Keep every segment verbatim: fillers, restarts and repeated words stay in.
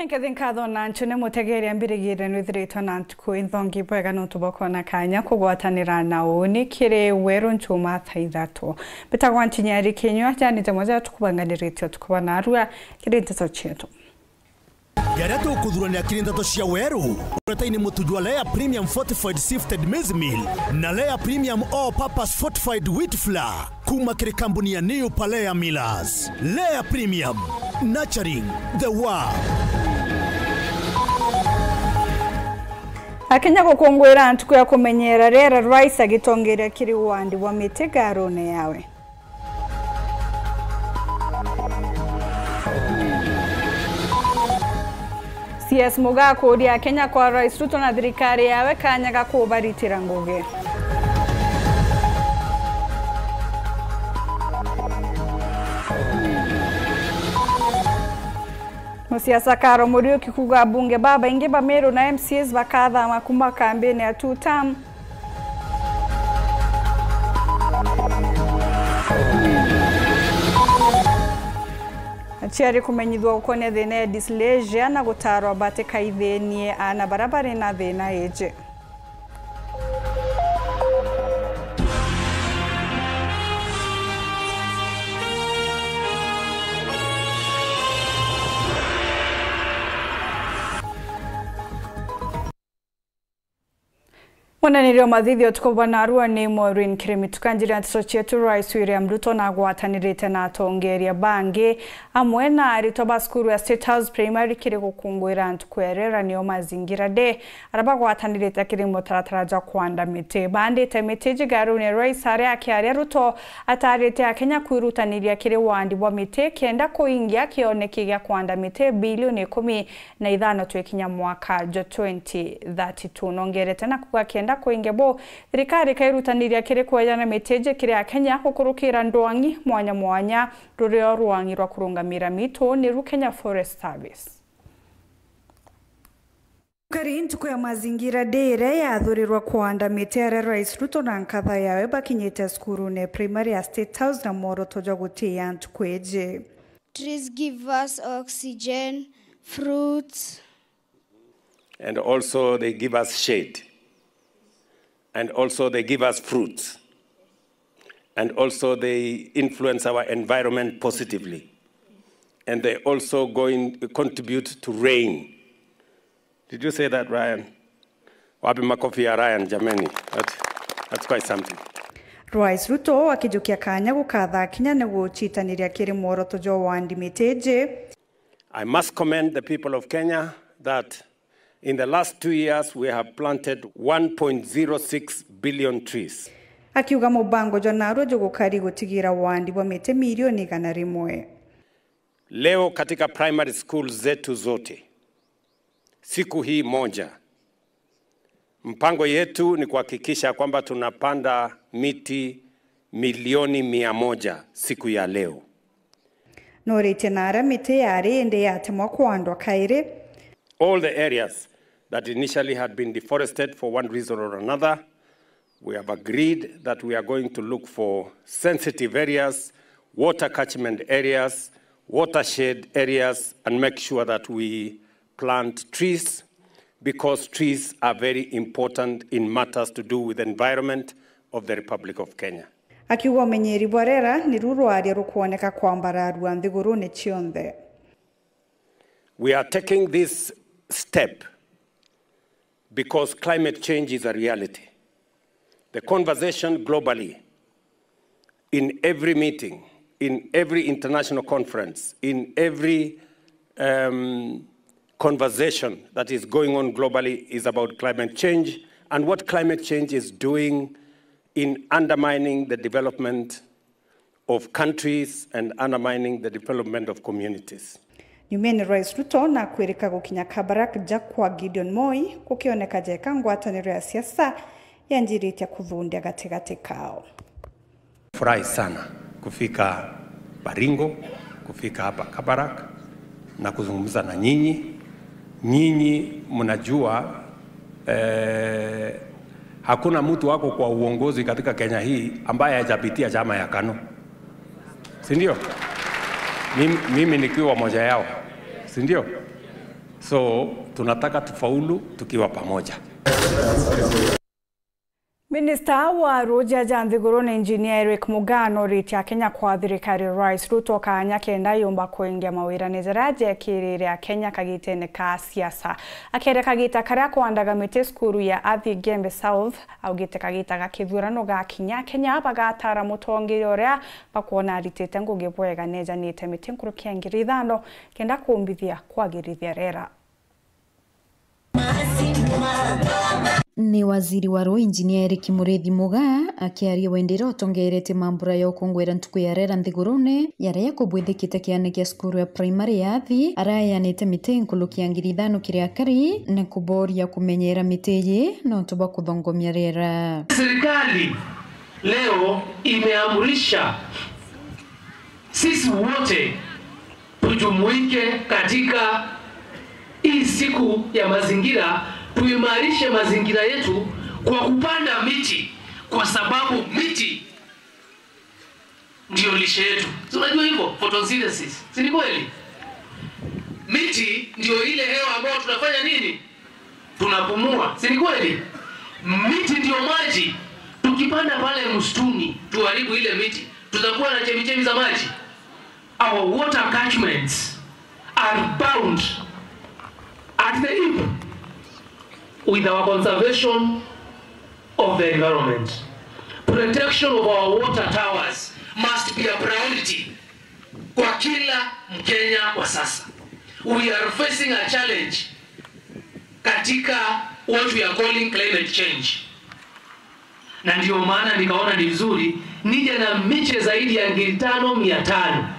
Nkethi nkatho na nchune mutegeri ambirigire nwithiritwe na ntuku inthongi bwega nontu bwa kwona kanya kugwatanira na uuni kiri weru nchuma thaa ithatu. Mbitagwa Ntinyari Kinyua, jani jamwe ja tukubanganiritie utuku bwa narua kiri nteto cietu. Jaria tukuthuranira kiri nteto cia weru, uretaini mutu jwa Lea Premium Fortified Sifted Maize Meal na Lea Premium All Purpose Fortified Wheat Flour. Kuma kiri kambuni ya New Palea Millers. Lea Premium, nurturing the world. Akenya gukunguira ntuku ya kumenyera riera, Rais agitongeria kiri wandi bwa miti ngarune yawe. C S Mugaa kuuria Akenya kwa Rais Ruto na thirikari yawe kanya ga kubaritira ngugi. Musiasa Karo Muriuki kuuga abunge babaingi ba Meru na M C As bakathama kuma kambini ya two term. Aciari kumenyithua gukonia thina ya dysplasia na gutarwa batikaithinie aana baria bari na thina iji. Mwananiri wa mathithio utuku bwa narua ni Maureen Kirimi. Tukanjiria nteto cietu, Rais William Ruto nagwatanirite na atongeria bangi amwe na aritwa ba cukuru ya State House Primary kiri gukunguira ntuku ya riera, niyo Mazingira Day, aria bagwatanirite kiri mutaratara jwa kwanda miti. Bandite miti jigarune Rais aria akiaria, Ruto atarite Akenya kwirutaniria kiri wandi bwa miti kenda kuingia kioneki gia kwanda miti bilioni ikumi na ithano twikinya mwaka jwa twenty thirty-two. Nongerete na kuuga kenda kuinge bu, thirikari ikairutaniria kiri kwejana miti iji kiri Akenya gukurukira ndwang'i mwanya mwanya, rurio rwang'i rwa kurungamira mitu niru Kenya Forest Service. Kari ntuku ya Mazingira Day iria yathurirwa kwanda miti, aria Rais Ruto na nkatha yawe bakinyite cukurune primary ya State House na mworoto jwa gutiia ntuku iji. Trees give us oxygen, fruits. And also they give us shade. And also they give us fruits. And also they influence our environment positively. And they also go in, contribute to rain. Did you say that, Ryan? Wapi makofi ya Ryan, jameni? That, that's quite something. Rais Ruto akijukia kanya gukatha Akenya ni gucitaniria kiri mworoto jwa wandi miti iji. I must commend the people of Kenya that in the last two years we have planted one point zero six billion trees. Akiuga mubango jwa narua jugukari gutigira wandi bwa miti milioni igana rimwe. Leo katika primary schools zetu zote, siku hii moja, mpango yetu ni kuhakikisha kwamba tunapanda miti milioni mia moja siku ya leo. Noritie na aria miti yari indi yatemwa kwandwa kairi. All the areas that initially had been deforested for one reason or another, we have agreed that we are going to look for sensitive areas, water catchment areas, watershed areas, and make sure that we plant trees, because trees are very important in matters to do with the environment of the Republic of Kenya. Akiuga umenyeri bwa riera niru rwaria rukwoneka kwambararua nthigurune cionthe. We are taking this step because climate change is a reality. The conversation globally, in every meeting, in every international conference, in every, um, conversation that is going on globally is about climate change and what climate change is doing in undermining the development of countries and undermining the development of communities. Nyumeni, Rais Ruto nakwirika gukinya Kabarak ja kwa Gideon Moi, gukioneka jeka ngwataniro ya siasa yanjiritie kuthundia gatigati kao. Furahi sana kufika Baringo, kufika hapa Kabarak na kuzungumza na nyinyi. Nyinyi mnajua, eh, hakuna mtu wako kwa uongozi katika Kenya hii ambaye hajapitia chama ya kanu. Si ndio? Mimi, mimi nikiwa moja yao. Si ndio? So, tunataka tufaulu tukiwa pamoja. Minista wa ruuji aja nthigurune Engineer Eric Mugaa noritie Akenya kwa thirikari ya Rais Ruto kaanya kenda yumba kuingia mawirane jaria ajekirire Akenya kagitene ka siasa. Akere kagita karia akwandaga miti cukuru ya Athi Igembe South, augite kagita ga kithurano gakinya, Akenya bagatara mutongeria uria bakwona aritite ngugi bwega nejanite miti nkuruki ya ngiri ithano kenda kumbithia kwagirithia rera. Ni waziri wa ruu Engineer Eric Muriithi Mugaa akiaria wendera utongeretie mambura ya ukungwira ntuku ya rera nthigurune, yaria yakubwithikite kiane kia cukuru ya primary ya Athi, arayanite miti nkuruki ya ngiri ithano kiri akari na kuboria kumenyera miti iyi nontu bwa kuthongomia rera. Serikali leo imeamrisha sisi wote tujumuike katika hii siku ya mazingira, tuimarishe mazingira yetu kwa kupanda miti, kwa sababu miti ndio lishe yetu. Si unajua hivyo? Photosynthesis. Si ni kweli? Miti ndio ile hewa ambayo tunafanya nini? Tunapumua. Si ni kweli? Miti ndio maji. Tukipanda pale msituni, tuharibu ile miti, tutakuwa na chemichemi za maji? Our water catchments are bound at the hip with our conservation of the environment. Protection of our water towers must be a priority kwa kila Mkenya kwa sasa. We are facing a challenge katika what we are calling climate change. Na ndio maana nikaona ni vizuri nije na miche zaidi ya ngiri tano mia tano.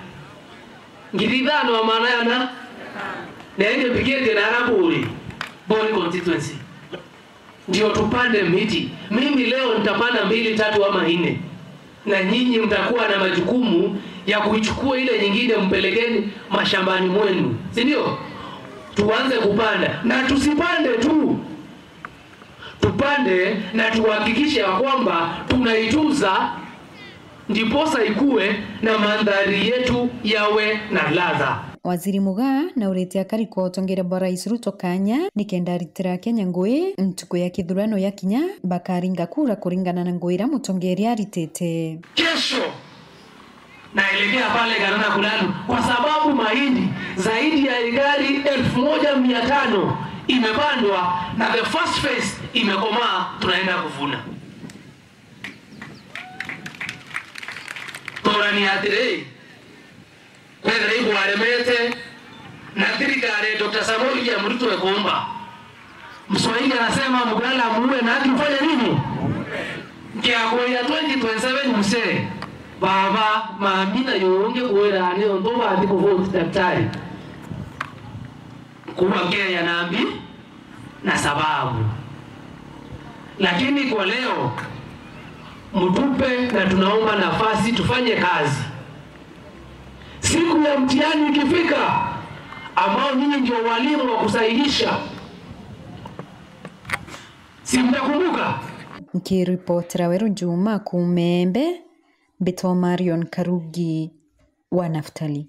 Ngiri ithano wa maana yana? Na ende pigete na Araburi, Boni constituency. Ndio tupande miti. Mimi leo nitapanda mbili, tatu ama nne. Na nyinyi mtakuwa na majukumu ya kuichukua ile nyingine mpelekeni mashambani mwenu. Si ndio? Tuanze kupanda. Na tusipande tu. Tupande na tuhakikishe ya kwamba tunaitunza, ndiposa ikue na mandhari yetu yawe na ladha. Waziri Mugaa naurite akari kwa utongeria bwa Rais Ruto kanya nikenda aritira Akenya ngui ntuku ya kithurano yakinya, bakaringa kura kuringana na ngui iria mutongeria aritite. Kesho naelekea pale Garana Kulanu kwa sababu mahindi zaidi ya ekari elfu moja mia tano imepandwa na the first phase imekomaa, tunaenda kuvuna. Torani atiri, kwethira ibwaremete na thirikari ya Doctor Samoei William Ruto ekuumba. Mswahili anasema mgala muue na akifanya nini? Nkiakuria twenty twenty-seven mzee, baba, mami na yungi kwira ni untu bathi kuvote daktari. Kuwa nkeya nambi na sababu. Lakini kwa leo mtupe na tunaomba nafasi tufanye kazi. Siku ya mtihani ikifika, ambao nyinyi ndio walimu wa kusahihisha, si mtakumbuka? Nkiripotera Weru Juma kuuma Embe, mbitwa Marion Karugi wa Naftali.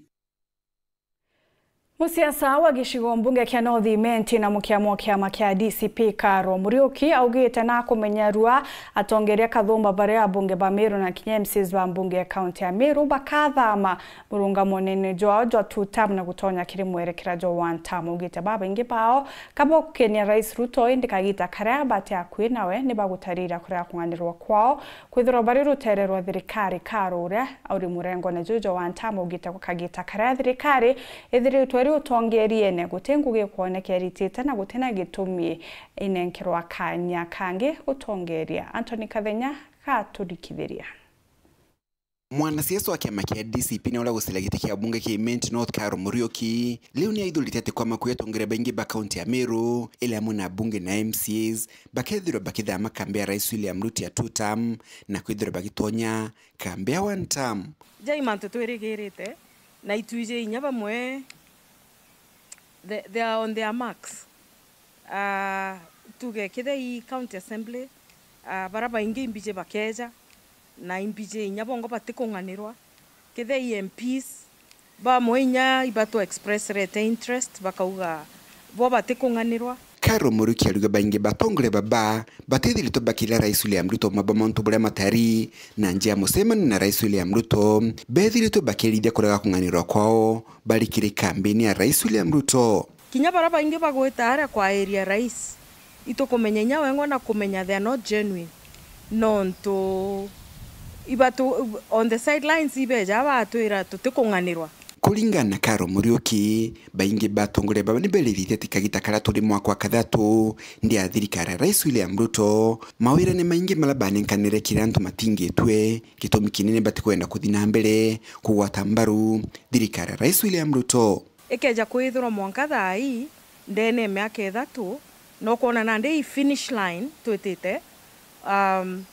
Musiasa wa gicigo mbunge kia North Imenti na mukiama wa kiama kia D C P Karo Muriuki augite na kumenyerua atongeria kathumba baria abunge ba Meru na kinya M Cs ba mbunge ya kaunti ya Meru bakathama murungamonene jwao jwa two term na gutonya kiri mwerekera jwa one term. Augite babaingi bao kabokukenia Rais Ruto, indi kagita karia bati akui nawe ni bagutarira kuria kung'anirwa kwao kwithirwa bari rutere rwa thirikari. Karo uria uri murengone juu jwa one term augite gwa kagita karia thirikari ithiritwe iri utongeriene guti ngugi ikwoneka iritite na gutina gitumi inenkerwa kanya kangi gutongeria. Anthony Kathenya gaturikithiria. Mwanasiasa wa kiama kia D C P na uria gucira giti kia bunge kia Imenti North Karo Muriuki riu ni aithurite ati kwama kuya atongeria baingi ba kaunti ya Meru iri amwe na abunge na M C As bakethirwa bakithama kambi ya Rais William Ruto ya two term na kwithirwa bagitonya kambi ya one term. Jai mantu twirigirite na itwiji inya bamwe the, they are on their marks. Ah, tuge kethira i county assembly, ah, baria baingi imbiji bakeja na imbiji inya bongo batikung'anirwa. Kethira i M Ps bamwe inya ibatwa expressrete interest bakauga bo batikung'anirwa. Karo Muriuki ariuga baingi ba atongoria baba batithiritwe bakiria Rais William Ruto mabo mantu buria matari, na nja ya mucemanio na Rais William Ruto bethiritwe bakirithia kurega kung'anirwa kwao bari kiri kambini ya Rais William Ruto. Kinya baria baingi bagwita aria kwa area rais, itukumenya inya wengwa na kumenya they are not genuine. Nontu ibatu on the sidelines ibeja batwira tutikung'anirwa. Kuringana na Karo Muriuki, baingi ba atongoria baba ni beriritie ati kagita karia turi mwaka wa kathatu ndia thirikari ya Rais William Ruto, mawira ni maingi maria banenkanire kiri antu matingitue, gitumi kinene batikwenda kuthi na mbere kugwata mbaru thirikari ya Rais William Ruto. Ikeja kwithirwa mwanka thaa ii, ndene ya miaka ithatu, na ukwona nandi ii finish line twitite, um,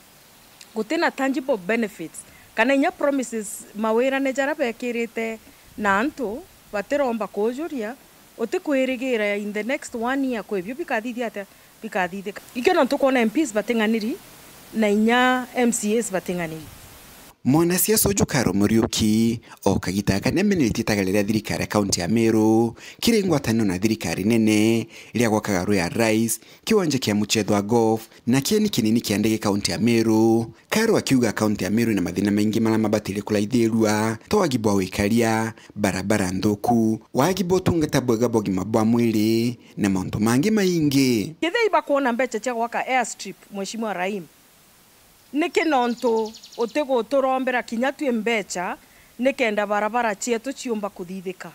gutina tangible benefits, kana inya promises, mawirane jaria bekirite na antu batiromba kujuria, utikwirigira in the next one year kwi bio bikathithia atia. Bikathithika. Ikio nontu kwona M Ps bating'aniri na inya M C As bating'aniri. Mwanasiasa uju Karo Muriuki o kagita gaka ni ameneretie itagaria ria thirikari ya kaunti ya Meru kiri ngwataniro na thirikari nene ria gwakaga Royal Rise, kiwanja kia muchetho wa golf na kieni kinini kia ndege kaunti ya Meru. Karo akiuga kaunti ya Meru ina mathina maingi maria mabatire kuraithirua, ta wagi bwa wikaria, barabara nthuku, wagi bwa utungata bwega bwa ugima bwa mwiri, na mauntu mangi maingi. Kethira ibakwona mbecha cia gwaka airstrip, Mheshimiwa Rahim, niki nontu utiguturombera kinya twi mbecha nikenda barabara cietu ciumba kuthithika?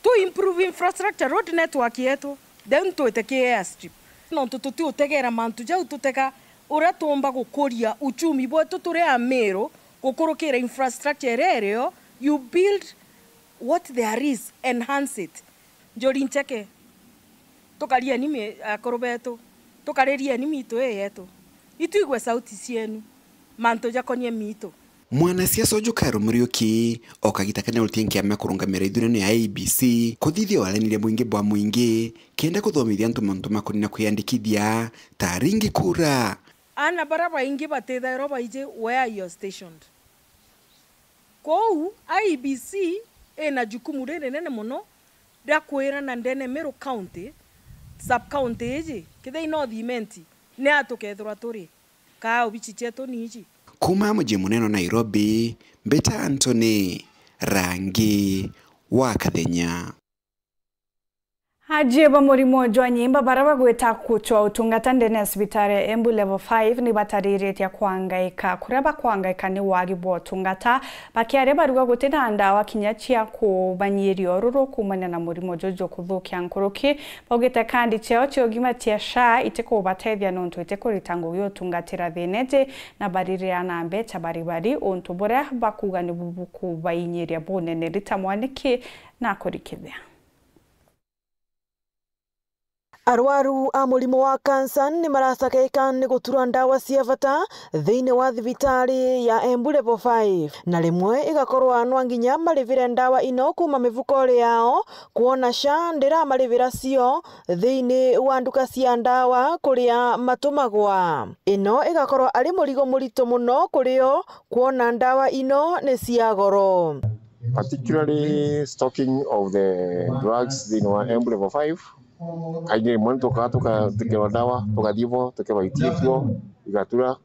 Tu improve infrastructure, road network yetu, then twite ki airstrip. Nontu tutiutegera mantu jau, tutega uria tuumba gukuria uchumi bwetu turi Amiru gukurukira infrastructure iria irio, you build what there is, enhance it. Njuri ncheke, tukarieni mi-, akuru betu, tukaririeni miitu ii yetu, itwigue sauti cienu, mantu jakonie miitu. Mwanasiasa uju Karo Muriuki o kagita kani arutie nkiama ya kurungamira ithurano ya I E B C kuthithia waraniria mwingi bwa mwingi kenda kuthomithia antu mantu makonina kwiyandikithia ta aringi kura. Ana baria baingi batithairwa baiji where you're stationed. Kwou I E B C ina jukumu ririnene mono ria kwirana ndene Meru County, sub county iji, kethira i North Imenti, ni a tukethirwa turi, kaa obici cietu ni iji. Kuuma muji munene wa Nairobi, mbita Anthony Rangi wa Kathenya. Ajie ba murimo jwa nyimba bara bagwita kuchwa utungata ndene ya cibitari ya Embu Level five ni batariritie kwangaika. Kuria bakwangaika ni wagi bwa utungata, bakiaria baruga guti na ndawa kinya cia kubanyiria ururu kuumania na murimo juju kuthukia nkuruki. Baugite kandi ciao cia ugima cia SHA itikubatethia nontu itikurita ngugi utungatira thina iji, na baririra na mbecha bari bari, untu buria bakuuga ni bubukubainyiria bunene. Rita Mwaniki na kurikithia. Arwaru a murimo wa kansa ni maracakaika ni guturwa ndawa cia bata thiini wa thibitari ya Embu Level five, na rimwe igakorwa nwa nginya marivire ndawa ino kuuma mifukori yao, kwona SHA ndiramarivira cio thiini wa nduka cia ndawa kuria matumagwa. Ino igakorwa ari murigo murito mono kuri o, kwona ndawa ino ni cia goro. Particularly stocking of the drugs thiini wa Embu Level five. Kaingi rimwe nitukaa tukathikirwa ndawa, tukathii bo, tukebaiti ikuo, igatura,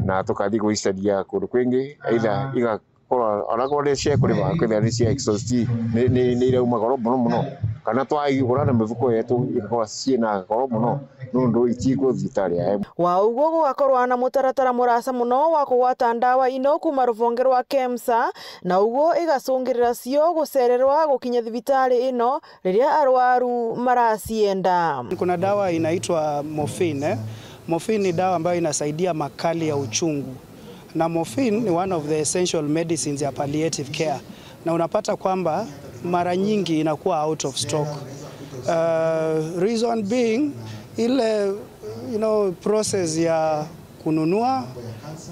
na tukathii kuicaria kundu kwingi, either igakorwa ona korwo ni cia kuriba, kwithira ni cia exhaust, ni, ni, ni irauma goro mono mono, kana twaigura na mifuko yetu igakorwa ciina goro mono. Nundu itikuo thibitari ya Embu. Wa uguo gugakorwa na mutaratara murasa muno wa kugwata ndawa ino kuuma ruvonge rwa KEMSA, na uguo igacungirira cio gucererwa gukinya thibitari ino riria arwaru maracienda. Kuna dawa inaitwa morphine, eh. Morphine ni dawa ambayo inasaidia makali ya uchungu. Na morphine ni one of the essential medicines ya palliative care, na unapata kwamba mara nyingi inakuwa out of stock. Uh, reason being ile, you know, process ya kununua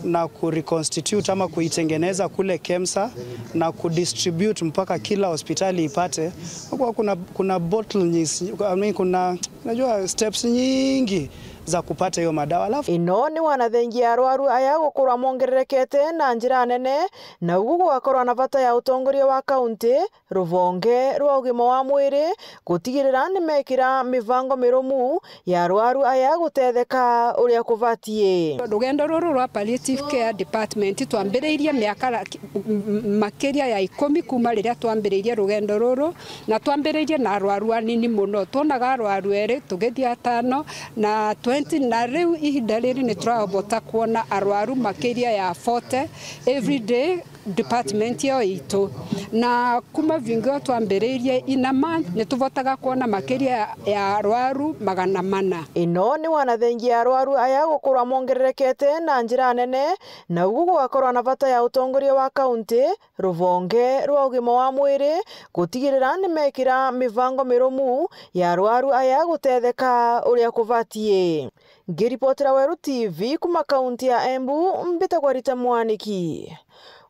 na kureconstitute ama kuitengeneza kule KEMSA na kudistribute mpaka kila hospitali ipate, kwa kuna, kuna bottlenecks, I mean, kuna, unajua, steps nyingi za kupata hiyo madawa. Alafu ino ni wanathengia arwaru aya gukorwa mongererekete na njira nene, na ugu gugakorwa na bata ya utongoria wa kaunti, rubonge rwa ugima wa mwiri, gutigirira ni mekira mibango mirumu ya arwaru aya gutetheka uria kubatie. Rugendo ruru rwa palliative care department twambiriirie miaka ra-, m-, m-, makiria ya ikumi kuma riria twambiriirie rugendo ruru, na twambiriirie na arwaru anini muno. Twonaga arwaru eri tugithii atano na twenty, na riu ihinda riri ni turabota kwona arwaru makiria ya forty every day department iyo itu. Na kuma vingi o twambiriirie, in a month ni tubotaga kwona makiria ya arwaru magana mana. Ino ni wanathengia arwaru aya gukorwa mongererekete na njira nene, na ugu gugakorwa na bata ya utongoria wa kaunti, rubonge rwa ugima wa mwiri, gutigirira ni mekira mibango mirumu ya arwaru aya gutetheka uria kubatie. Ngiripotera Weru T V kuma kaunti ya Embu, mbitagwa Rita Mwaniki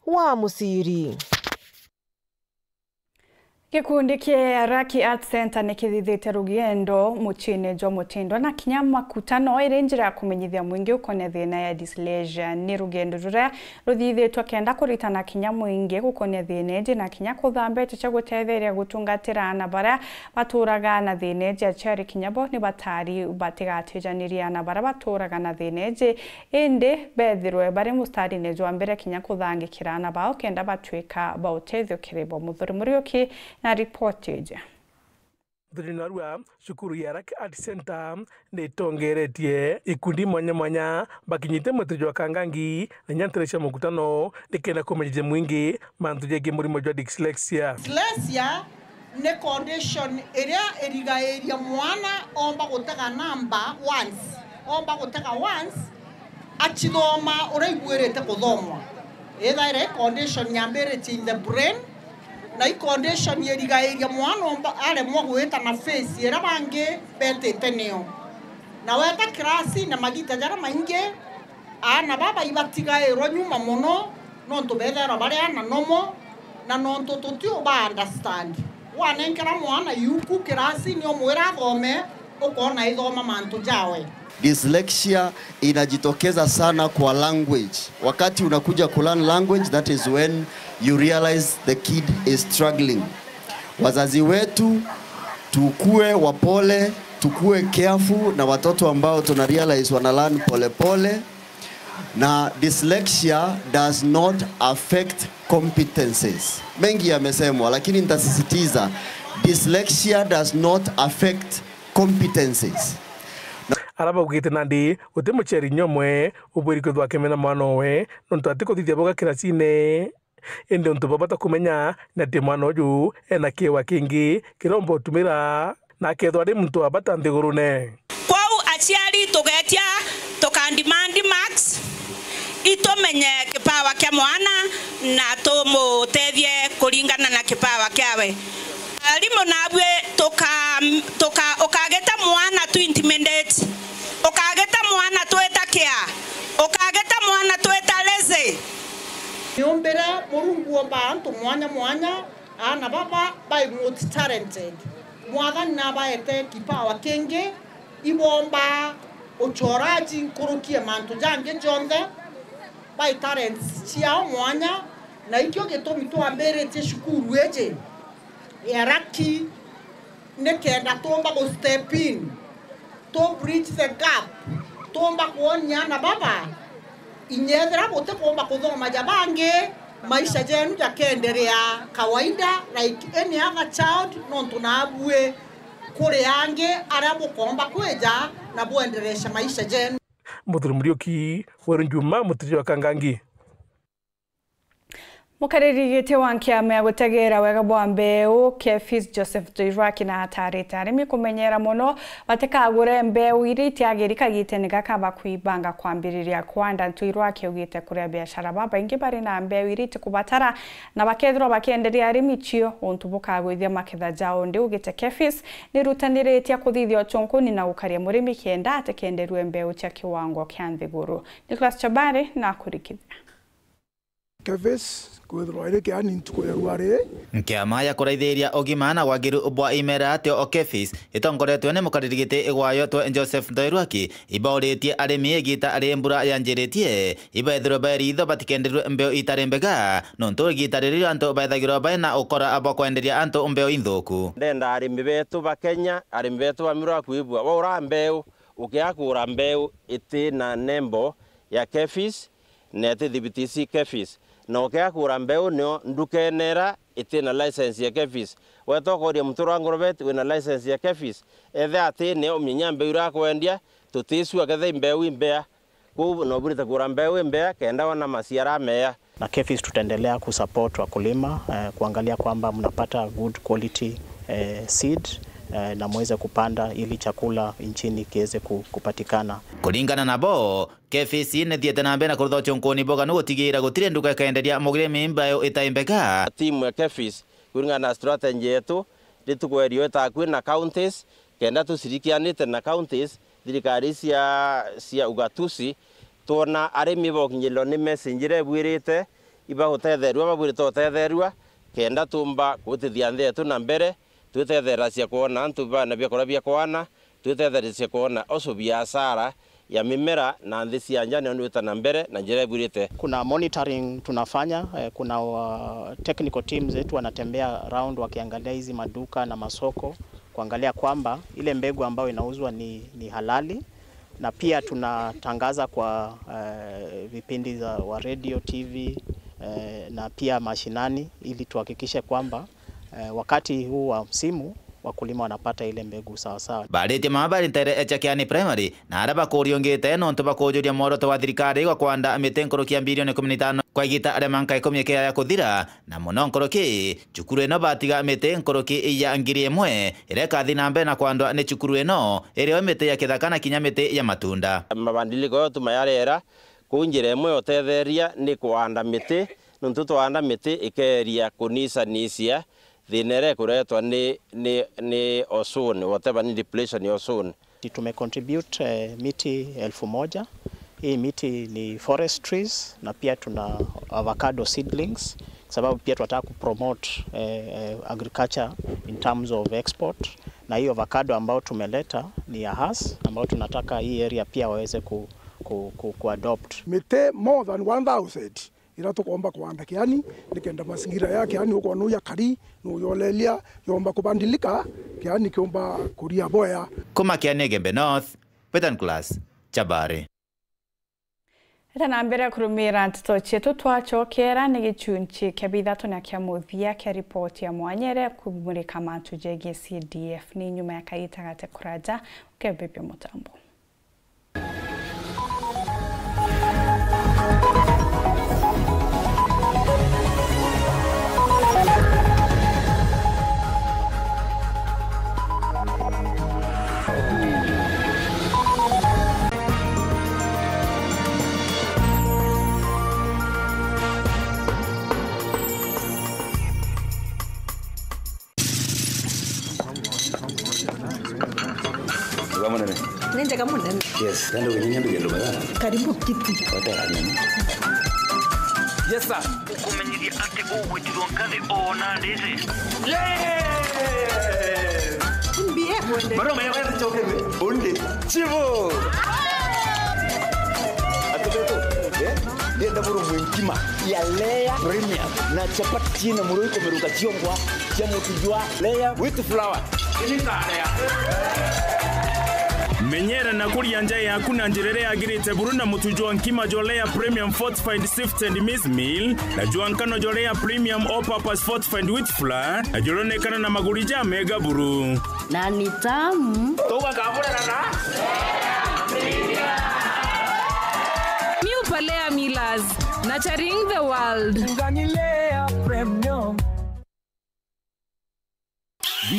wa Musiri. Gikundi kia Raki Arts Centre ni kithithite rugendo muciine jwa mutindo na kinya makutano iri njira ya kumenyithia mwingi ukonia thina ya dyslexia. Ni rugendo ruria ruthithitwe kenda kuritana kinya mwingi gukonia thina iji na kinya kuthambia iti cia gutetheria gutungatira aana baria baturaga na thina iji. Aciari kinya bo ni batari batigatijanirie aana baria baturaga na thina iji, indi bethirwe bari mustarine jwa mbere kinya kuthangikira aana bao kenda batwika ba utethio kiri bo. Muthuri Muriuki na ripoti iji. Muthuri Narua, cukuru ya Raki Arts Centre ni itongeretie ikundi mwanya mwanya bakinyite mwitiro jwa Kangangi na inya ntere cia mukutano nikenda kumenyithia mwingi mantu jegii murimo jwa dyslexia. Dyslexia ni condition iria irigairia mwana omba gutega namba once, omba gutega once, acithoma uria igwirite kuthomwa. Ithaira i condition yambiritie in the brain, na i condition irigairia mwana omba aremwa gwita na face iria bangi betite niyo. Na weta kirasine, magita jaria maingi aana baba ibatigairwa nyuma mono, nontu bethairwa bari aana nomo, na nontu tutiu ba understand. Wanenkera mwana yuku kirasine umwira athome, ukoona aithoma mantu jawe. Dyslexia inajitokeza sana kwa language. Wakati unakuja ku learn language, that is when you realize the kid is struggling. Wazazi wetu, tukue wapole, tukue careful na watoto ambao tuna realize wana learn polepole. Na dyslexia does not affect competences. Mengi yamesemwa, lakini nitasisitiza, dyslexia does not affect competences. Ara baugite nandi, guti muciari nyomwe ubwiri kwithwa akimena mwana owe nontu atikuthithia boga kirasine. Indi untu bwa bata kumenya ni ati mwana uju ena kiwa kingi kiria umba utumira na akethwa ari muntu wa bata nthigurune. Kwou aciari tugetia tukandimandi marks, itumenye kipawa kia mwana na tumutethie kuringana na kipawa kiawe. Arimu nabui tuka, tuka, ukagita mwana tu intimidate, ukagita mwana twita kia, ukagita mwana twita lazy. Niumbire Murungu omba antu mwanya mwanya, aana baba bai multi-talented. Mwathani nabaete kipawa kingi, ibomba uchoraji nkuruki ya mantu jangi jonthe, bai talents ciao mwanya, na ikio gitumi twambiritie cukuru iji ya Raki nikenda tumba gu step in, tu bridge the gap, tumba kwonia aana baba, inyethira butikumba kuthoma ja bangi, maisha jenu jakeenderea kawaida like any other child, nontu nabui kuri angi aria bukomba kwija na bwenderesha maisha jenu. Muthuri Muriuki, Weru Njuma, Mutiri wa Kangangi. Mukariri giti wa nkiama ya gutegera wega bwa mbeu, Kefis Joseph Tuirwaki, na atarite arimi kumenyera mono batikagure mbeu iria itiagiri kagitene gaka ba kwibanga kwambiriria kwanda. Tuirwaki augite kuri abiashara babaingi bari na mbeu iria itikubatara na bakethirwa bakienderia arimi cio, untu bukagwithia maketha jao. Ndi augite Kefis nirutaniritie kuthithia uchunkuni na gukaria murimi kenda atikenderue mbeu cia kiwango kia nthiguru. Nicholas Chabari na akurikithia. Kefis kwithirwa iri kiani ntuku ya ruari. Nkiama ya kuraithiria ugima na wagiru bwa imera atio o Kefis itongoretwe ni mukariri giti gwayo twe Joseph Ntoirwaki ibauritie arimi igita ri mbura yanjiritie ibaithirwe baeritho batikenderwe mbeu itari mbega, nontu igita riri antu baethagirwa baina ukora bwa kwenderia antu mbeu inthuku. Ndenda arimi betu ba Kenya, arimi betu ba Miru akwibua, waura mbeu, ukiakura mbeu iti na nembo ya Kefis, na iti thibitisi Kefis. Na ukiakura mbeu nio ndukenera iti na license ya Kefis. Weta ukoria muntu ura Ngorobet wina license ya Kefis, ethe ati nio uminya mbeu iria akwendia, tutisua kethe imbeu imbea. Kwou no burite kura mbeu imbea kenda wona maciara amea. Na Kefis tutaendelea kusupport wakulima, eh, kuangalia kwamba mnapata good quality, eh, seed, eh, na muweze kupanda ili chakula nchini kiweze ku-, kupatikana. Kuringana nabo, Kefis nithiete na mbere na kurutha uchunkuni mboga ni gutigira gutiri nduka ikenderia mugire mimba yo itai mbega. Timu ya Kefis, kuringana na strategy yetu, ni tukwerio itakwi na counties, kenda tucirikianite na counties, thirikari cia, cia ugatuzi, twona arimi bokinyirwa ni message iria ibwirite, ibagutetherua, babwirite utetherua, kenda tumba kuutithia nthi yetu na mbere, twitetheracia kwona antu bana biakuria bia kwana, twitetheracia kwona ucu biashara ya mimera na nthi cia nja nio niwita na mbere na njira ibwirite. Kuna monitoring tunafanya, eh, kuna wa-, technical teams zetu wanatembea around wakiangalia hizi maduka na masoko, kuangalia kwamba ile mbegu ambayo inauzwa ni, ni halali, na pia tunatangaza kwa, eh, vipindi za wa radio, T V, eh, na pia mashinani ili tuhakikishe kwamba, eh, wakati huu wa msimu wakulima wanapata ile mbegu sawa sawa. Baritie mama bari ntere echa Kiani Primary, na aria bakuriungite nontu bakujuria mworoto wa thirikari gwa kwanda miti nkuruki ya bilioni kumi na itano kwa igita ria manka ikumi ikiaya kuthira, na muno nkuruki cukuru ino batiga miti nkuruki ya ngiri imwe iria ikathi na mbere na kwandwa ni cukuru ino, irio miti ya kithaka na kinya miti ya matunda. Mabandiliko yo tumayarera, kuu njira imwe ya utetheria ni kuanda miti, nontu twaanda miti ikeeria kunisanisia thina iria ikuretwa ni, ni, ni ozone, whatever ni depletion ya ozone. Tumecontribute, eh, miti elfu moja. Hii miti ni forest trees na pia tuna avocado seedlings, sababu pia tunataka kupromote, eh, eh, agriculture in terms of export, na hii avocado ambayo tumeleta ni ya Hass, ambayo tunataka hii area pia waweze ku, ku, ku, kuadopt. Miti more than one thousand iria tukomba kuanda Kiani, nikenda mazingira ya Kiani ukwona uya kari, nuyolelia, yomba kubandilika, Kiani kiomba kuria boya. Kuma Kiani Igembe North, Betan Class, Chabari. Eta na mbere kurumira nteto cietu, twacokera ni gicunci kia bithatu na kia muthia kia ripoti ya mwanya iria ikumurika mantu jegie C D F. Ni nyuma ya kaita gate kuraja, ukebibia mutambo. Wega munene. Ni njega munene. Yes, ndio wenyewe ndio ndio bana. Karibu kiti. Wata karibu. Yes, sir. Ukumenyithia ati ugwitirwo ngathi ona ndiri. Yes! Mbie kwende. Maroma ya wewe choke. Onde. Chivo. Atubeto. Eh? Ndienda buru mwenkima ya Lea Premium na chapati na muroi kumeruka chiongwa cha mutujwa Lea with flour. Menyera na kuria nja yaku na njira iria yagirite buru na mutu jwa nkima jwa Lea Premium Fortified Sifted Maize Meal, na jwa nkano jwa Lea Premium All Purpose Fortified Wheat Flour, na juronekana na maguri ja mega buru. Na ni tamu. Tugakamurana na New Palea Millers, nurturing the world. Ngani Lea Premium.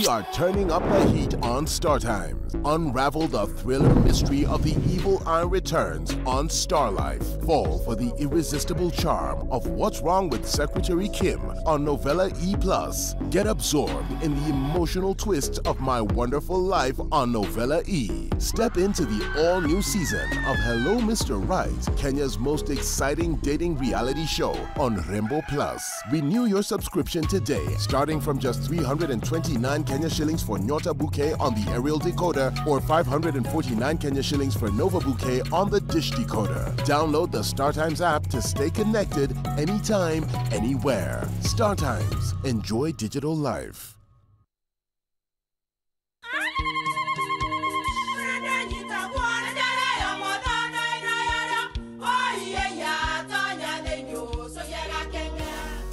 Start turning up the heat on Star Times. Unravel the thriller mystery of the evil eye returns on Star Life. Fall for the irresistible charm of What's Wrong with Secretary Kim on Novella E plus. Get absorbed in the emotional twists of My Wonderful Life on Novella E. Step into the all-new season of Hello Mister Right, Kenya's most exciting dating reality show on Rembo Plus. Renew your subscription today, starting from just three hundred and twenty-nine Kenya shillings for Nyota Bouquet on the aerial decoder or five hundred and forty-nine Kenya shillings for Nova Bouquet on the dish decoder. Download the StarTimes app to stay connected anytime, anywhere. StarTimes. Enjoy digital life.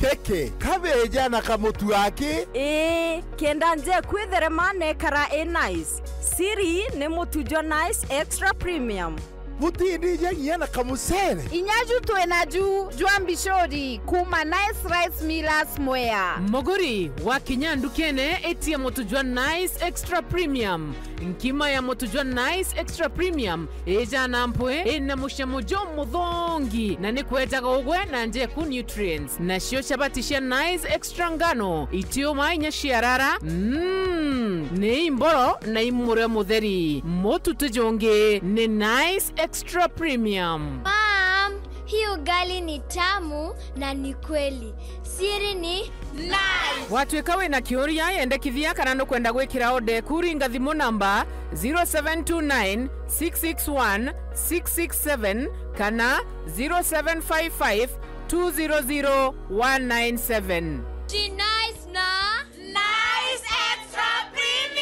Keke, kabeja na kamutu aki? Ii, kenda nje kwitherema nekara i nice. Siri ni mutu jwa Nice Extra Premium. Butindija nginya na kamucere. Inya ju twina ju jwa mbicuri kuma Nice Rice Millers Mwea. Muguri, wakinya ndukene, itia mutu jwa Nice Extra Premium. Nkima ya mutu jwa Nice Extra Premium ija na mpwi, ina mucamo jumuthongi, na ni kwejaga ugwe na njeku nutrients. Nacio chabati cia Nice Extra ngano, itiuma inya ciarara, mm, ni imboro na imurio mutheri. Mutu ti jungi, ni Nice Extra Premium. Mom, hii ugali ni tamu na ni kweli. Siri ni Nice. Watwika wina kiuria, yendekithia kana nukwenda gwikira order eku, ringa thimu namba zero seven two nine, six six one, six six seven kana zero seven five five, two zero zero, one nine seven. Ji Nice na Nice Extra Premium.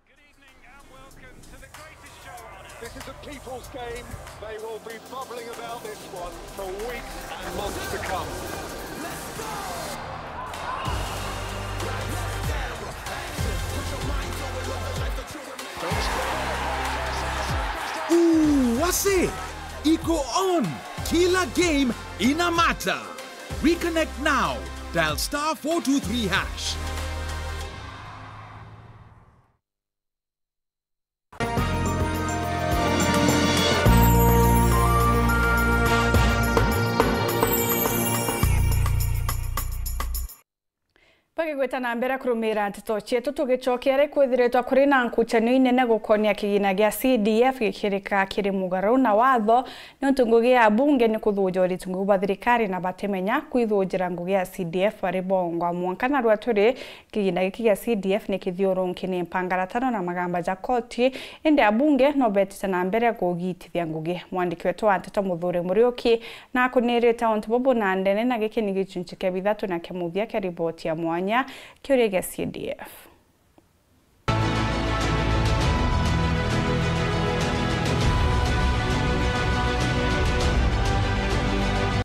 Good evening and welcome to the greatest show on earth. This is a people's game. They will be bubbling about this one for weeks and months to come. Ooh, wase! Iko on! Kila game ina matter! Reconnect now. Dial star four two three hash. Bakigweta na mbere kurumira nteto cietu, tugicokia ri, kwithiritwa kuri na nkucanio inene gukonia kigina gia C D F gikirika kiri mugaru na watho, niuntu ngugi ya abunge ni kuthuja uritu ngugi bwa thirikari na batimenya kwithujira ngugi ya C D F bari bongwa. Mwanka narua turi, kigina giki gia C D F ni kithiurunki ni mpangaratano na magamba ja koti, indi abunge no betite na mbere kugitithia ngugi. Mwandiki wetu wa nteto Muthure Muriuki na akunirite untu bubu na ndene, na giki ni gicunci kia bithatu na kia muthia kia riboti ya mwanya, kiuria gia C D F.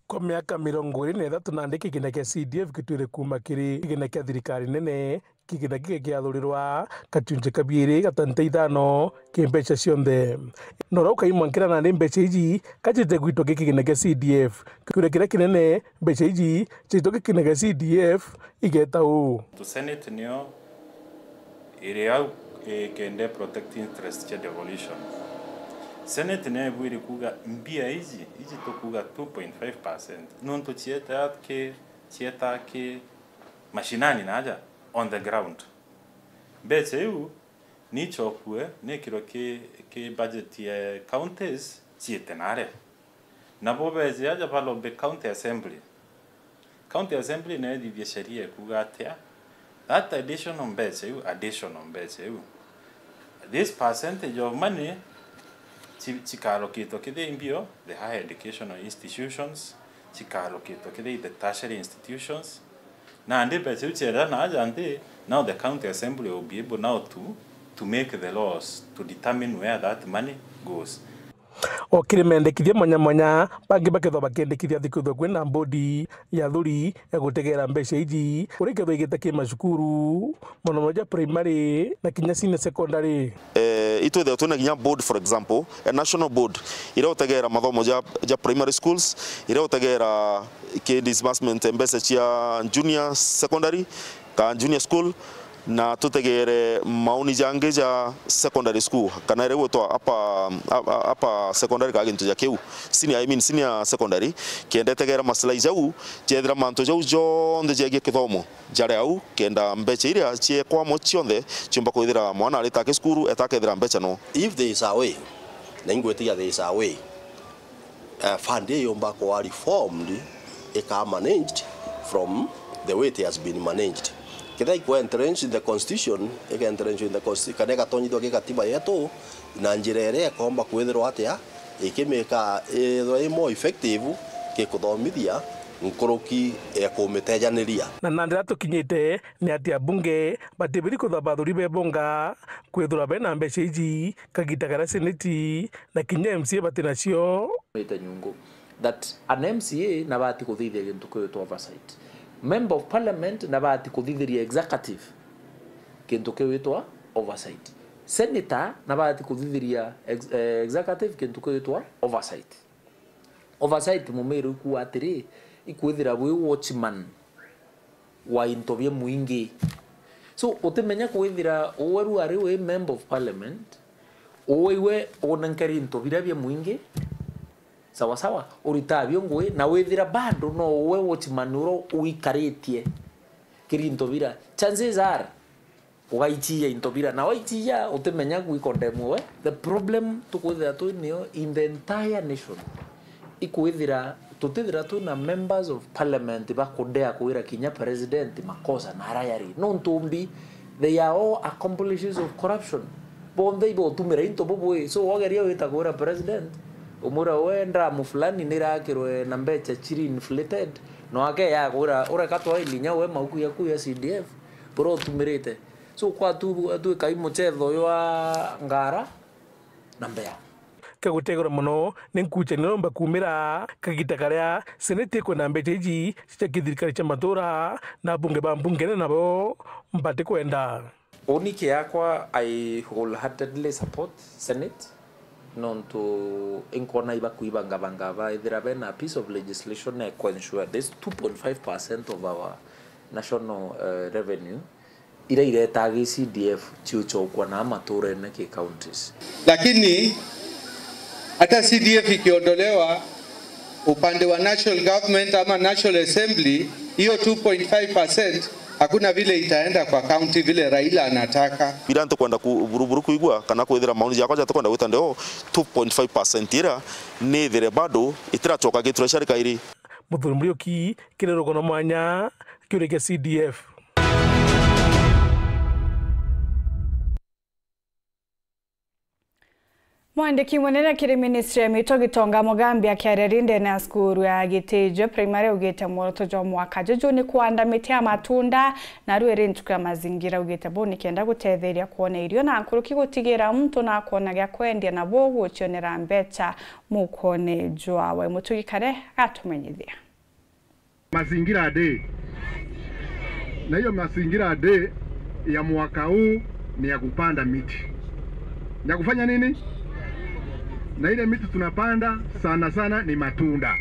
Kwa miaka mirongo iri na ithatu nandi kigina kia C D F gitwire kuuma kiri kigina kia thirikari nene, kigina giki giathurirwa gacunci ka biiri gatanti ithano ki mbeca cionthe. Nora ukaimwa nkira nandi mbeca iji kajite gwitwa gi kigina kia C D F. Kiuria kiria kinene, mbeca iji ciitwa gi kigina kia C D F igeta uu? To Senate nio iri au ikende protect interest cia devolution. Senate nio ibwiri kuuga mbia iji, iji tukuuga two point five percent, nontu cieta ki, cieta ki mashinani na aja on the ground. Mbeca iu ni ichokue, ni ikirwe ki, ki budget ya counties ciite naria. Nabo beeje aja balombe county assembly. County assembly nayo ithithie sheria ikuuga atia, that additional mbeca iu, additional mbeca iu, this percentage of money chi-, chikaallocatwa kithia imbio, the higher educational institutions, chikaallocatwa kithia the tertiary institutions. Nandi mbeca iu cienda na aja nthi, now the county assembly will be able now to, to make the laws to determine where that money goes. O kiri mendekithia mwanya mwanya, bangi bakethwa bakendekithia thiku ithwe kwina mbodi ya thuri ya gutegera mbeca iji, uria ikethwa igite ki macukuru, mono mono ja primary na kinya senior secondary. Eh, itwithirwa twina kinya board, for example, a national board, iria utegera mathomo ja, ja primary schools, iria utegera ki disbursement mbeca cia junior secondary, ka junior school, na tutegere mauni jangi ja secondary school, kana iria gwitwa upper, upper, upper secondary, ka gintu ja kiu, senior, I mean senior secondary, kenda itegera maslai jau, jethira mantu jau jonthe jegie kithomo jari au, kenda mbeca iria ciekwamo cionthe ciumba kwithira mwana arita aki cukuru, eta akethira mbeca no. If there is a way, na ingwitikia there is a way, eh, fund iyo yumba kwa reformed, ika managed from the way it has been managed. Kethira ikwa entrenched in the constitution, ika entrenched in the consti-, kana ikatonyithua ki katiba yetu na njira iria ikomba kwithirwa atia ikimika ithwe i more effective ki kuthomithia nkuruki ya kumitejaniria. Na, na ndira tukinyite ni ati abunge batibiri kutha bathuri bebonga kwithirwa bena mbeca iji kagita karia seneti na kinya M C A bati nacio. Mite nyungu that an M C A nabati kuthithia gintu kiwitwa oversight. Member of Parliament nabati kuthithiria executive gintu kiwitwa oversight. Senator nabati kuthithiria ex-, eh, executive gintu kiwitwa oversight. Oversight mumiri ukua atiri, ikwithira bwi watchman wa into bia muingi. So, utimenya kwithira uwe riu ari wi member of parliament, uwe iwe unenkeri into biria bia muingi, sawa sawa, uritaa bio ngui, na withira bado no uwe watchman uria uikaritie kiri into biria. Chances are, ugaichia into biria, na waichia utimenya gwikondemwe we. The problem tukwithira twi nio in the entire nation, ikwithira tutithira twina members of parliament bakudea kwira kinya president makosa na aria yari. Nontu mbi, they are all accomplices of corruption. Bonthe ibotumira into bubui. So, wageria wita kwira president, umwira, "We, ndamu fulani nirakirwe na mbeca chiri inflated," no ake yakwira, "Ureka twaili nya we mauku yaku ya C D F, buria utumirite." So, kwa tu, atwika i muchetho jwa ngara na mbea. Kagutegura mono ni nkuchani nomba kumira kagita karia seneti ikwenda mbeca iji cia kithirikari cia matura na abunge ba mbungene nabo mbati kwenda. Uni kiakwa, I wholeheartedly support Senate, nontu inkona ibakuibangabanga baithira bena piece of legislation ya kuensure this two point five percent of our national, eh, revenue iria iretaa gi C D F ciuchokwa na maturene ki counties. Lakini hata C D F ikiondolewa upande wa national government ama National Assembly, hiyo two point five percent hakuna vile itaenda kwa county vile Raila anataka. Ira ntikwenda ku-, buru-, buru kuigua kana kwithira maoni jakwa jatikwenda gwita ndeo, two point five percent ira nithire bado itirachoka gi treasury kairi. Muthuri Muriuki, kiri rugono mwanya, kiuri kia C D F. Mwandiki munene kiri ministry ya mito Gitonga Mugambi akiaria ri ndene ya cukuru ya Gitijwe Primary augite mworoto jwa mwaka juju ni kuanda miti ya matunda, na riu iri ntuku ya mazingira augite buu ni kenda gutetheria kwona irio na nkuruki gutigira muntu na kwona gia kwendia na buu gucionera mbeca mukone jwawe. Mutugi Kare agatumenyithia. Mazingira Day. Na hiyo Mazingira Day ya mwaka huu ni ya kupanda miti. Ya kufanya nini? Na ile miti tunapanda sana sana ni matunda.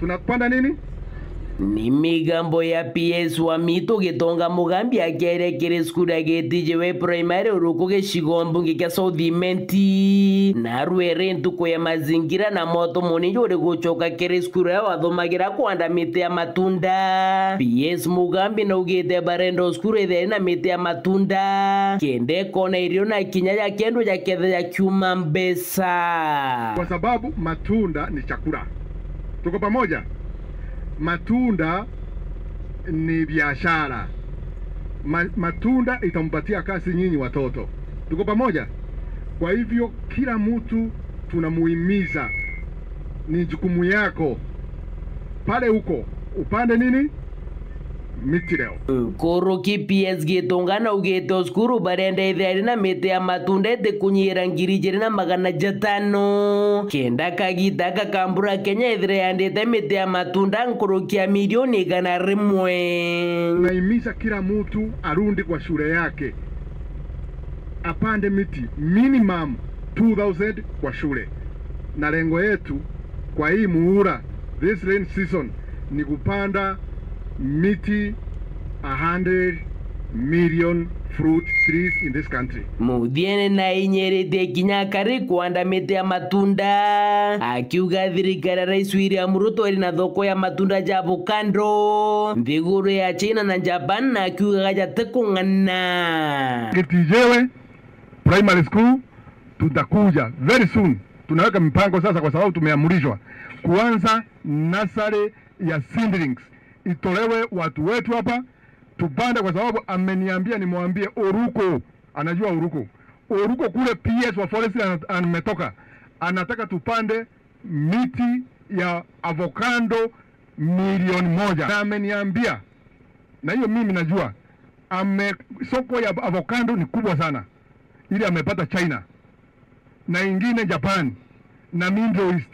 Tunapanda nini? Ni migambo ya P S wa Mito Gitonga Mugambi akiaria kiri cukuru ya Gitijwe Primary uruku gicigo mbunge kia South Imenti. Na rwere ntuku ya mazingira na moto muni juri gucoka kiri cukuru ya wathomagira kwanda miti ya matunda. P S Mugambi naugite barenda o cukuru itheri na miti ya matunda kenda ikona irio na kinya ja kendu ja ketha ja kiuma mbeca. Kwa sababu matunda ni chakula. Tuko pamoja? Matunda ni biashara. Ma-, matunda itampatia kazi nyinyi watoto. Tuko pamoja? Kwa hivyo, kila mtu tunamuhimiza, ni jukumu yako pale huko, upande nini? miti leo. Nkuruki P S Gitunga naugite o cukuru barenda ithire na miti ya matunda itikunyira ngiri ijiri na magana jatano. Kenda kagita gaka ka mbura Kenya ithire yandite miti ya matunda nkuruki ya milioni igana rimwe. Tunahimiza kila mtu arudi kwa shule yake, apande miti minimum two thousand kwa shule, na lengo yetu kwa hii muhula, this rain season, ni kupanda miti a hundred million fruit trees in this country. Muthiene na ainyiritie kinya akari kwanda miti ya matunda, akiuga thirikari ya Rais William Ruto iri na thoko ya matunda ja avocado nthiguru ya China na Japan, na akiugaga jatikung'ana. Kitijewe Primary School tutakuja very soon, tunaweka mipango sasa, kwa sababu tumeamrishwa kuanza nursery ya seedlings itolewe watu wetu hapa tupande, kwa sababu ameniambia nimwambie Oruko, anajua Oruko, Oruko kule P S wa forestry ana- ametoka, anataka tupande miti ya avocado milioni moja, na ameniambia, na hiyo mimi najua, ame soko ya avocado ni kubwa sana, ile amepata China na ingine Japan na Middle East.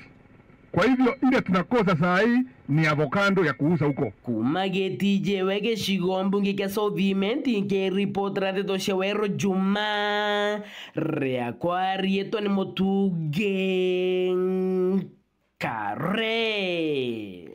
Kwa hivyo ile tunakosa saa hii ni avocado ya kuuza huko. Kuma Gitijewe gicigo mbunge kia South Imenti, nkiripotera ndeto cia Weru Juma, riakwa riitwa ni Mutungi Kare.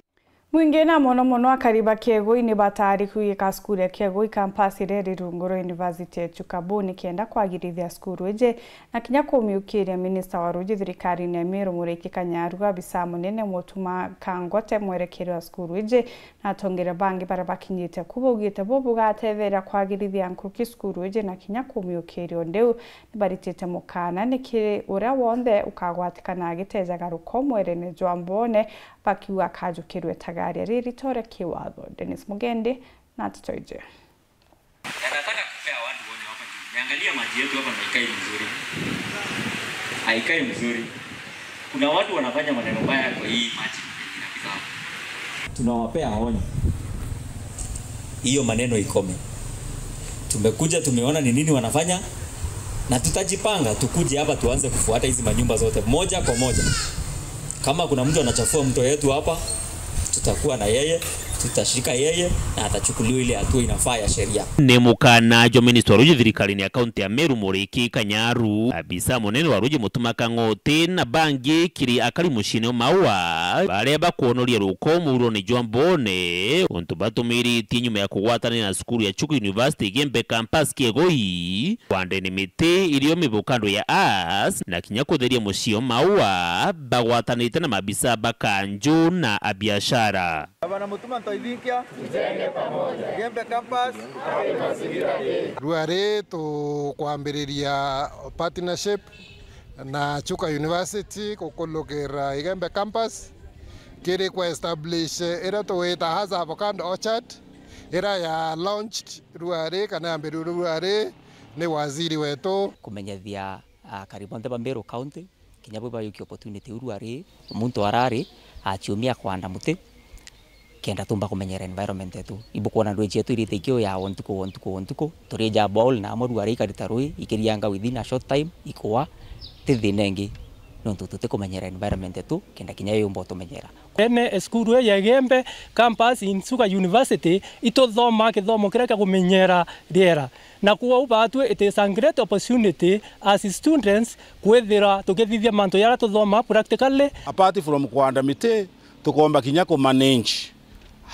Mwingi na mono mono akari ba Kiegoi ni bataari kwigika cukuru ya Kiegoi campus iria iri rungu rwa University ya Chuka Buu nikenda kwagirithia cukuru iji na kinya kumiukiria. Minista wa ruuji thirikarine ya Meru Muriiki Kanyaru abisa munene Mutuma Kangwa te mwerekeri wa cukuru iji na atongeria bangi baria bakinyite ku baugite buu bugatetheria kwagirithia nkuruki cukuru iji na kinya kumiukiria. Undi u ni baritite mukaana ni kiri uria wonthe ukagwatikana agitejaga ruko mwerene jwa Mboone, bakiuga akajukirwe itagaria ririto ria kiwatho. Dennis Mugendi na nteto iji. Na nataka kupea watu onyo hapa juu. Niangalia maji yetu hapa na ikai mzuri. Haikai mzuri. Kuna watu wanafanya maneno mbaya kwa hii maji yenye inapita hapa. Tunawapea onyo. Hiyo maneno ikome. Tumekuja, tumeona ni nini wanafanya, na tutajipanga, tukuje hapa tuanze kufuata hizi manyumba zote moja kwa moja. Kama kuna mtu anachafua mto yetu hapa, tutakuwa na yeye, tutashika yeye, na atachukuliwa ile hatua inafaa ya sheria. Ni mukaana jwa minista wa ruuji thirikarine ya kaunti ya Meru Muriiki Kanyaru, abisa munene wa ruuji Mutuma Kang'oti na bangi kiri akari muciine o Maua, baria bakwonoria ruko muurone jwa Mboone, untu batumiritie nyuma ya kugwatanira na cukuru ya Chuka University Igembe Campus Kiegoi, kwandeni miti irio mivukando ya as, na kinya kutheria mucii o Maua, bagwatanite na mabisa ba kanju na abiashara. Gavana Mutuma Ntoithinkia, Igembe Campus. Ruari tukwambiriria partnership na Chuka University kukulukira Igembe Campus, kiri ku establish iria tugwita as avocado orchard, iria ya launched ruari kana yambiririe ruari ni waziri wetu. Kumenyethia akari bonthe ba Meru County, kinya bo bayukia opportunity iu ruari, muntu arari aciumia kwanda muti, kenda tumba kumenyera environment yetu. Ibukwona ndwiji yetu irite ikiuyawa ntuku o ntuku o ntuku, turija ball na amwe ruari ikarita rui, ikirianga within a short time, ikua, ti thina ingi, nontu tutikumenyera environment yetu, kenda kinya yo yumba utumenyera. Ene esukuru ii ya Igembe Campus in Chuka University, ituthoma kithomo kiria kia kumenyera riera. Na kwou baatwi, it is a great opportunity as students kwithira tukithithia mantu jaria tuthoma practically. Apart from kuanda miti, tukomba kinya ku manage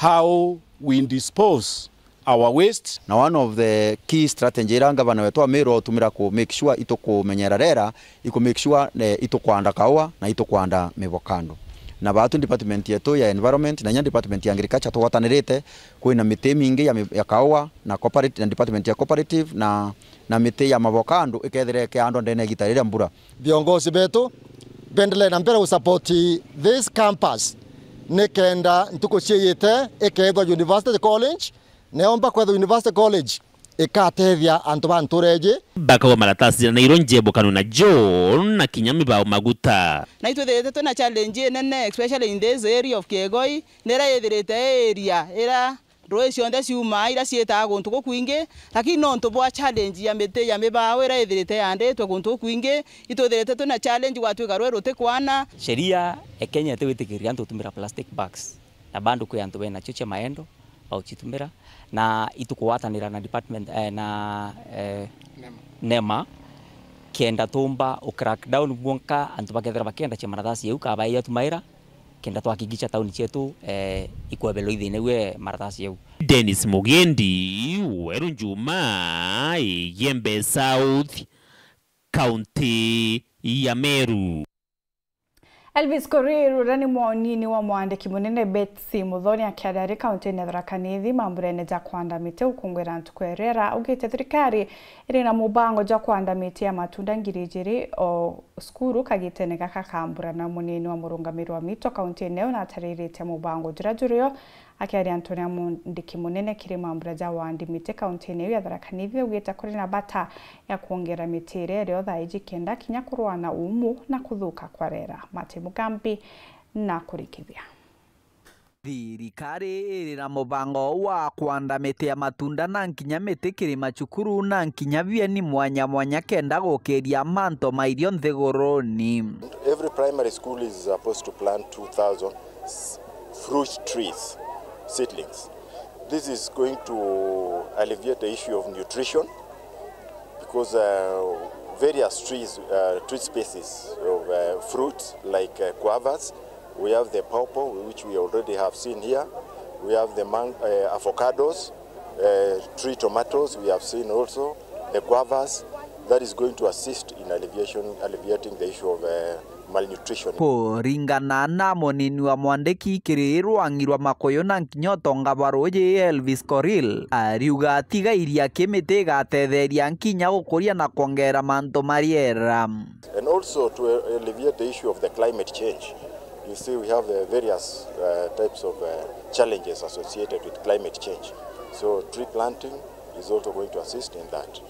how we dispose our waste. Na one of the key strategy iria ngavana wetu wa Meru otumira ku make sure itukumenyera rera, iku make sure, eh, itukwanda kaua na itukwanda mivokando. Na baatu department yetu ya environment na inya department ya agriculture tugwatanirite, kwina miti imingi ya mi-, ya kaua na cooperati-, na department ya cooperative na, na miti ya mavokando ikethira ikiandwa ndene ya igita riria mbura. Viongozi betu, bendelee na mbere usupport this campus, nikenda ntuku ciiyite ikeethwa University College, na yomba kwethwa University College, ikatethia antu ba ntuura iji. Bakagwa maratasi na nairo njebukano na jo na kinya mibao maguta. Na itwithirite twina challenge inene, especially in this area of Kiegoi, niria yithirite area iria Rui cionthe ciumaa iria ciitaa guntu gukwingi, lakini nontu bwa challenge ya miti ya mibao iria ithirite yanditwe guntu gukwingi, itwithirite twina challenge gwatwika rui rutikwana. Sheria ya Kenya itigwitikiria antu gutumira plastic bags, na bado kwi antu bena cio cia maendo baucitumira, na itukugwatanira na department, eh, na, eh, NEMA, kenda tumba u crack down bwonka antu bakethira bakienda cia marathasi yau kaba yatumaira, kenda twakikicha tauni cietu, eh, ikwebelwa ithiine gwe marathasi yau. Dennis Mugendi, Weru Njuma, Igembe South, kaunti ya Meru. Elvis Korir, uria ni mwonini wa mwandiki munene Betsy Muthoni akiaria ari kaunti-ini ya Tharaka Nithi mamburene ja kwanda miti gukungwira ntuku ya riera, augite thirikari iri na mubango ja kwanda miti ya matunda ngiri ijiri o cukuru kagitene gaka ka mbura. Na munini wa murungamiri wa mito kaunti-ini iu nataririte mubango juria jurio. Akiaria antu aria mwandiki munene kiri mambura ja wandi miti kaunti-ini iu ya Tharaka Nithi augite kuri na bata ya kwongera miti iria iri o thaa iji kenda kinya kurua na umu na kuthuka kwa riera. Martin Mugambi na kurikithia. Thirikari iri na mubango wa kwanda miti ya matunda na nkinya miti kiri macukuru na nkinya bieni mwanya mwanya kenda gukiria manto ma irio nthiguruni. Every primary school is supposed to plant two thousand s-, fruit trees, seedlings. This is going to alleviate the issue of nutrition because, uh, various trees, uh, tree species of, uh, fruits like, uh, guavas, we have the pawpaw, which we already have seen here, we have the mang-, uh, avocados, uh, tree tomatoes, we have seen also the guavas, that is going to assist in alleviation, alleviating the issue of, uh, malnutrition. Kuringana na munini wa mwandiki kiri rwangi rwa Makuyu na nkinya utonga bwa ruuji Elvis Korir, ariuga atigairia ki miti igatetheria nkinya gukuria na kwongera mantu ma riera. And also to alleviate the issue of the climate change. You see, we have, uh, various, uh, types of, uh, challenges associated with climate change. So tree planting is also going to assist in that.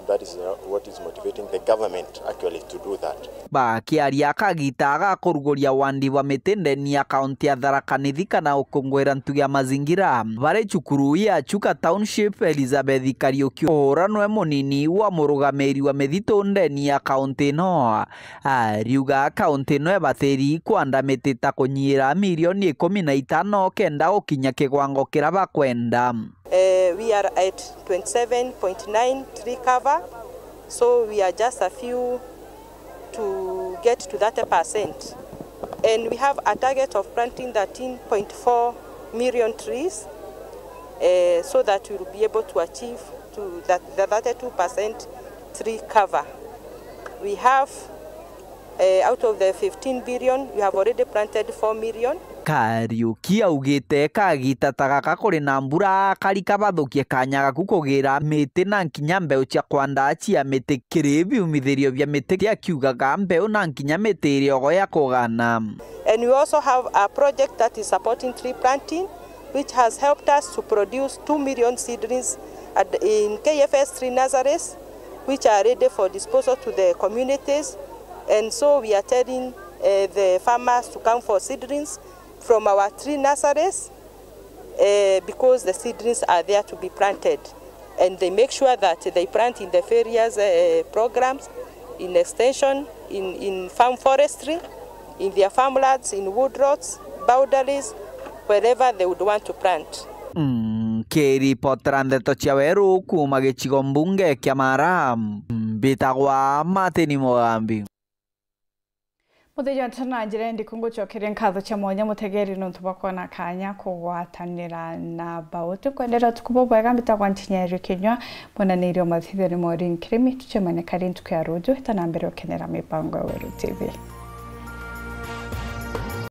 That is, uh, what is motivating the government actually to do that. Bakiaria kagita ga kuruguria wandi bwa miti ndeni ya kaunti ya Tharaka Nithi kana gukungwira ntugi ya mazingira, bari cukuru ya Chuka Township, Elizabeth Kariuki, ura nwe munini wa murugamiri wa mithitu ndeni ya kaunti ino, ariuga kaunti ino ibatiri kwanda miti ta kunyiira milioni ikumi na itano kenda gukinya kigwango kiria bakwenda. Eh, we are at twenty-seven point nine tree cover, so we are just a few to get to thirty percent. And we have a target of planting thirteen point four million trees, eh, so that we will be able to achieve to that, the thirty-two percent tree cover. We have Eh, out of the fifteen billion, we have already planted four million. Kariuki augite kagita ta gaka kuri na mbura, karika bathukie kanya gaku kugira miti na nkinya mbeu cia kwanda cia miti kiri biumithirio bia miti, akiugaga mbeu na nkinya miti iri ogo ya kugana. And we also have a project that is supporting tree planting, which has helped us to produce two million seedlings at, in K F S three nurseries, which are ready for disposal to the communities. And so we are telling, eh, the farmers to come for seedlings from our tree nurseries, eh, because the seedlings are there to be planted. And they make sure that they plant in the various, eh, programs, in extension, in, in farm forestry, in their farmlands, in wood roads, boundaries, wherever they would want to plant. Mm, nkiripotera ndeto cia weru kuuma gicigo mbunge kia Mara, mbitagwa Martin Mugambi. Muthenya wa tano na njira ndiku ngucokeria nkatho cia mwanya mutegeri nontu bwa kwona kanya kugwatanira na bau. Tukwendera utuku bubwega, mbitagwa Ntinya Eric Kinyua, mwananiria wa mathithio ni Maureen Kirimi, tucemane kari ntuku ya ruju, eta na mbere ukenera mibango ya Weru T V.